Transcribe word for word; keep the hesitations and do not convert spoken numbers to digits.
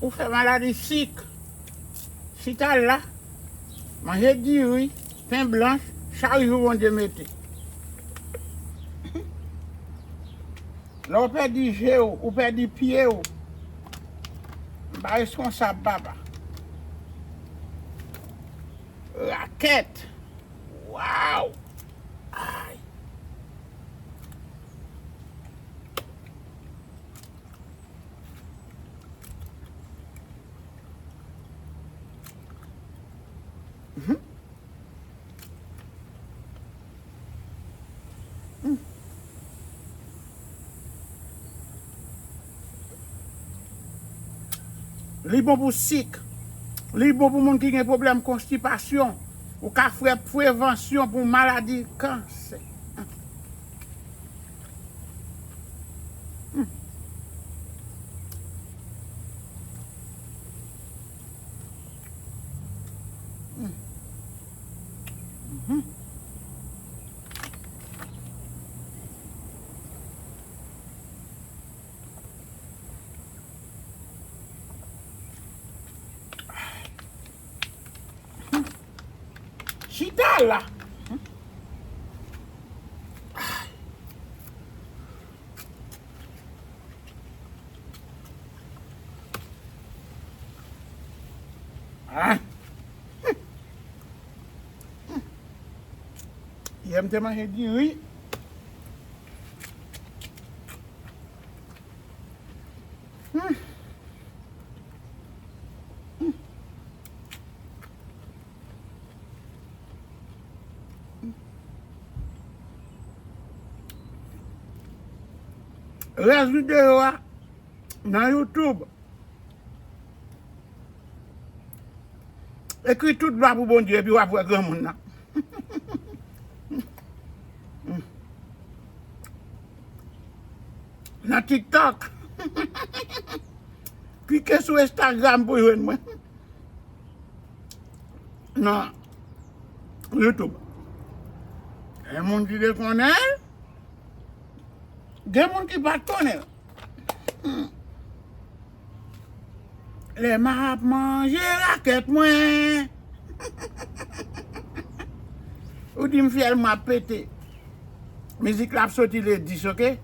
Ou fè maladi sik. Chita la, manje diri, pen blanch, chak jou Bondye mete. Lè w pèdi je w, ou pèdi pye w, m pa reskonsab, papa. Rakèt. Waw. Ay. Mhm. Mm. Li bon pou sik. Li bon pou moun ki gen pwoblèm konstipasyon. Ou ka fè prevansyon pou maladi kansè. Chita la. Ah. Yè m te manje diri. Hmm. Hmm. Rès videyo a nan YouTube. Ekri tout glwa pou Bondye epi w ap wè granmoun nan. Nan TikTok. Klike sou Instagram pou jwenn mwen. Nan YouTube. Gen moun ki te konnen l, gen moun ki pa t konnen l. Hmm. Lè m ap manje rakèt mwen. Ou di m fyèl mwen ap pete. Mizik la ap soti le dis, oke?